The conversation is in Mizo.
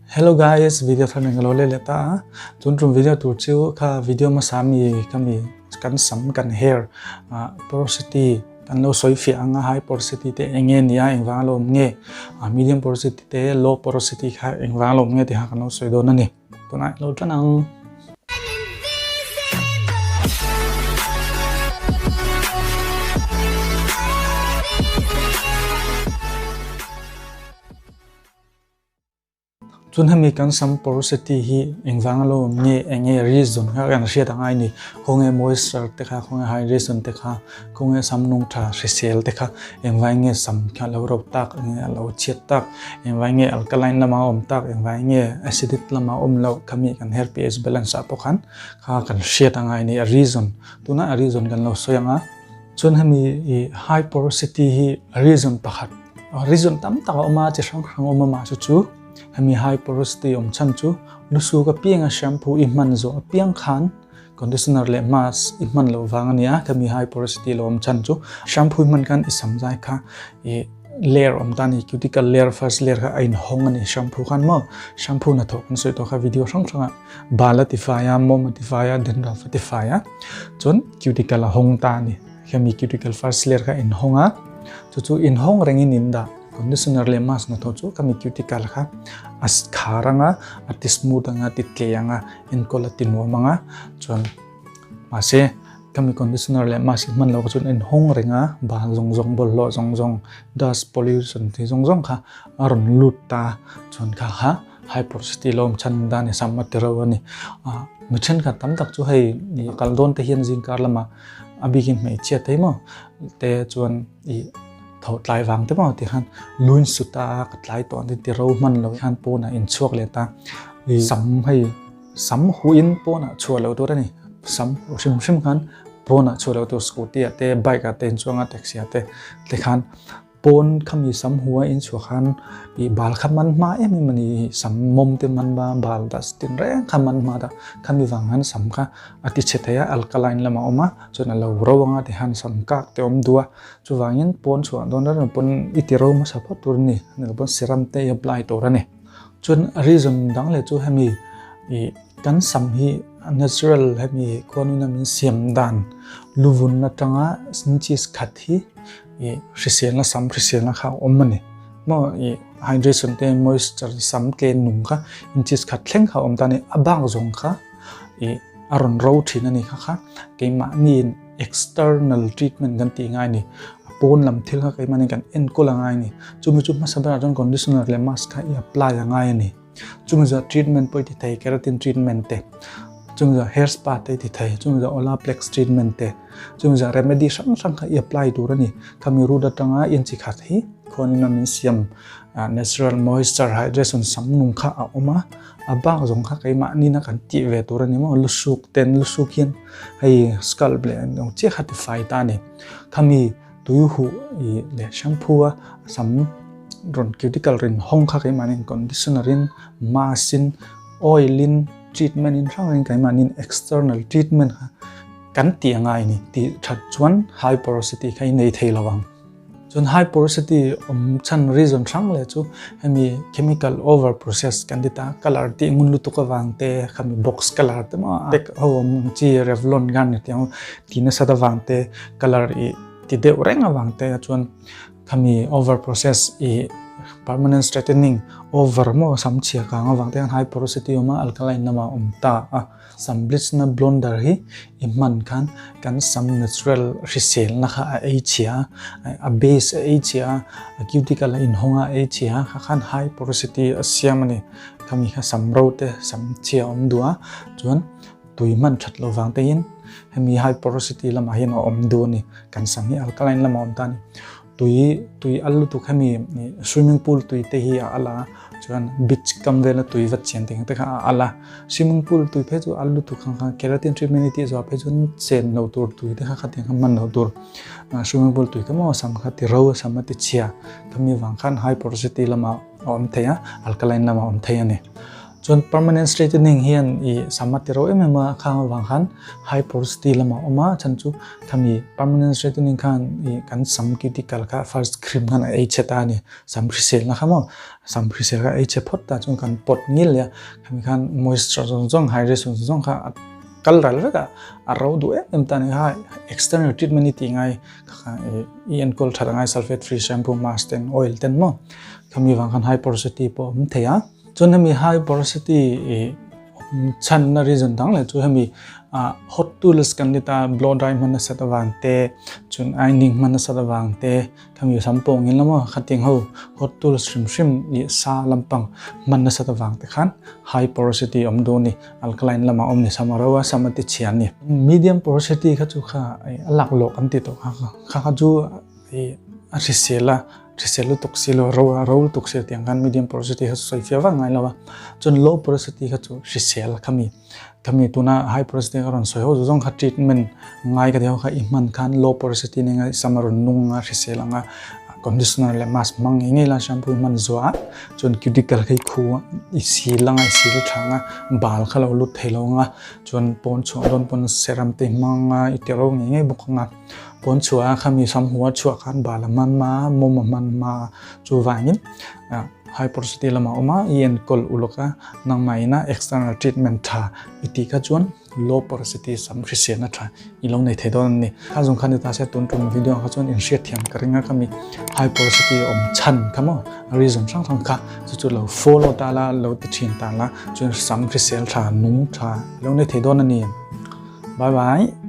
Hello guys, video thar nen ka lo leh leh ta a. Tun tum video tur chu kha video hmasa mi ka mi kan sam kan hair porosity kan lo sawi fiah ang a, high porosity te eng nge nia engvang a lo awm nge, medium porosity te low porosity kha engvang a lo awm nge tih kha kan lo sawi dawn a ni. Tunah i lo tan ang. Chun hemi kan sam porosity hi engvang a lo awm nge eng nge reason kha kan hriat ang ai ni. Khawnge moisture te kha, khawnge hydration te kha, khawnge sam nung tha hrisel te kha engvai nge sam kha lo ro tak, eng nge a lo chhiat tak, engvai nge alkaline lama a awm tak, engvai nge acidic lama a awm loh khami kan hair pH balance ah pawh khan kha kan hriat ang ai ni a reason. Tunah a reason kan lo sawi ang a. Chuan hemi i high porosity hi reason pakhat reason tam tak a awm a, chi hrang hrang a awm a mahse chu hemi high porosity awm chhan chu lusuk apianga shampoo i hman zawh apiang khan conditioner leh mask i hman loh vang a nia khami high porosity lo awm chhan chu shampoo i hman khan i sam zai kha i layer awm ta a ni cuticle layer first layer kha a inhawng a ni shampoo khan maw shampoo hnathawh kan sawi tawh kha video hrang hrangah bal a tifai a mawm a tifai a dandruff a tifai a chuan cuticle a hawng ta a ni hemi cuticle first layer kha a inhawng a chu chu inhawng rengin in dah conditioner leh mask hnathawh chu khami cuticle kha a khar ang a a ti smooth ang a ti tle ang a enkawl a ti nuam ang a chuan mahse khami conditioner leh mask hi hman loh kha chuan a inhawng reng a bal zawng zawng bawlhhlawh zawng zawng dust pollution tih zawng zawng kha a rawn lut ta chuan kha kha high porosity lawm chhan dan i sam a ti reuh a ni ah mi thenkhat tam tak chu hei ih kal dawn te hian zingkar lamah a bikin hmeichhia te maw te chuan ih tho tlai vang te maw tikhan luin sut a ka tlai tawh ang ti ro hman lo hian pawnah inchhuak leh ta ih sam hei sam huin pawnah chhuah loh tur a ni sam hrim hrim khan pawnah chhuah loh tur scooty ah te bike ah te inchuang a taxi ah te tikhan. Pawn khami sam hua in chhuah khan ih bal kha man hma em em a ni sam mawm te man hma bal dust tin reng kha man hma ta khami vang khan sam kha a ti chhe thei a alkaline lamah a awm a chuan a lo ro anga tikhan sam kak te a awm duh a chuvangin pawn chhuah dawn reng pawn i ti ro hmasa phawt tur a ni ani lo pawn serum te i apply tur a ni chuan reason dang leh chu hemi ih kan sam hi natural hemi khuanuna min siam dan luvun atanga inches khat hi. I hriselna sam hriselna kha a awm a ni maw i hydration te moisture sam tle nung kha inches khat thleng kha a awm ta a ni a bak zawng kha i a rawn ro thin a ni kha kha keimahniin external treatment kan tih ngai a ni a pawn lam thil kha keimahniin kan enkawl a ngai a ni chumi chu hmasa berah chuan conditioner leh mask kha i apply a ngai a ni. Chumi zawh treatment pawh i ti thei keratin treatment te chumi zawh hair spa te i ti thei chumi zawh olaplex treatment te chumi zawh remedy hrang hrang kha i apply tur a ni khami root atanga inchi khat hi khuanin a min siam natural moisture hydration sam nung kha a awm a a bak zawng kha keimahni na kan tih ve tur a ni maw lusuk ten lusuk hian hei scalp leh ang chiah kha tifai ta a ni khami Tui huh i leh shampoo a sam rawn cuticle rin hawng kha keimahni conditioner in mask in oil in treatment in hrang hrang keimahni external treatment kha kan tih a ngai a ni tih that chuan high porosity kha i nei thei lo ang. Chuan high porosity awm chhan reason hrang leh chu hemi chemical over process kan ti ta colour tih ngun lutuk avang te khami box colour te maw a pack ho awm ang chi revlon khan tih ang tih nasat avang te colour ih ti deuh reng avang te chuan khami over process ih permanent straightening over maw sam chhia kang avang te hian high porosity awm a alkaline lamah a awm ta a sam bleach na blonder hi i hman khan kan sam natural hriselna kha a ei chhia a a base a ei chhia a a cuticle a inhawng a a ei chhia a kha khan high porosity a siam a ni khami kha sam ro te sam chhia a awm duh a chuan. Tui hman that lo vang te in hemi high porosity lamah hian a awm duh a ni. Kan sam hi alkaline lamah a awm ta a ni. Tui tui al lutuk hemi swimming pool tui te hi a al a, chuan beach kam vela tui va chian te kha a al a. Swimming pool tui phei chu al lutuk kha kha keratin treatment i tih zawh phei chuan chen lo tur tui te kha khatiang kha hman lo tur. Swimming pool tui kha maw sam kha ti ro a sam a ti chhia. Khami vang khan high porosity lamah a awm thei a, alkaline lamah a awm thei a ni. Chuan permanent straightening hian i sam a ti ro em em a, khang avang khan high porosity lamah a awm a, chhan chu khami permanent straightening khan i kan sam cuticle kha first cream khan a ei chhe ta a ni, sam hriselna kha maw sam hrisel kha ei chhe phawt ta chuan kan pawt ngil leh a, khami khan moisture zawng zawng hydration zawng zawng kha a kal ral vek a, a ro duh em em ta a ni kha external treatment i tih ngai kha kha i enkawl that angai sulphate free shampoo mask ten oil ten maw khami vang khan high porosity pawh a awm thei a. Chuan hemi high porosity i chhanna reason dang leh chu hemi hot tools kan ni ta blow dry hman nasat avang te chuan ironing hman nasat avang te khami sam pawh ngin lama khating ho hot tools hrim hrim i sa lampang hman nasat avang te khan high porosity awm duh a ni alkaline lamah awm ni sam a ro a sam a ti chhia a ni. Medium porosity kha chu kha a laklawh kan ti tawh kha kha kha chu i a hrisel a. Hrisel lutuk si lo, ro a ro lutuk si lo tiang khan medium porosity kha chu sawi fiah vak ngai lo a. Chuan low porosity kha chu hrisel kha mi khami tuna high porosity ka rawn sawi ho zawng kha treatment ngai ka ti ho kha i hman khan low porosity nen a sam a rawn nung a hrisel ang a conditioner leh mask hmang ngei ngei la shampoo i hman zuah a chuan cuticle kha i khu a i sil ang a i sil tha ang a bal kha lo lut thei lo ang a chuan pawn chhuah dawn pawn serum te i hmang a i ti ro ngei ngei bawk ang a. Pawn chhuah a khami sam hua chhuah khan bal a hman hma a, mawm a hman hma a, chuvangin high porosity lamah a awm a, i enkawl uluk a, nangmah ina external treatment tha i tih kha chuan low porosity sam hriselna tha i lo nei thei dawn a ni. Kha zawng kha ni ta se tun tum video ah kha chuan inhriat thiam ka ring a khami high porosity awm chhan kha maw reason hrang hrang kha chu chu lo follow ta la, lo ti thin ta la chuan sam hrisel tha nung tha i lo nei thei dawn a ni. Bye bye.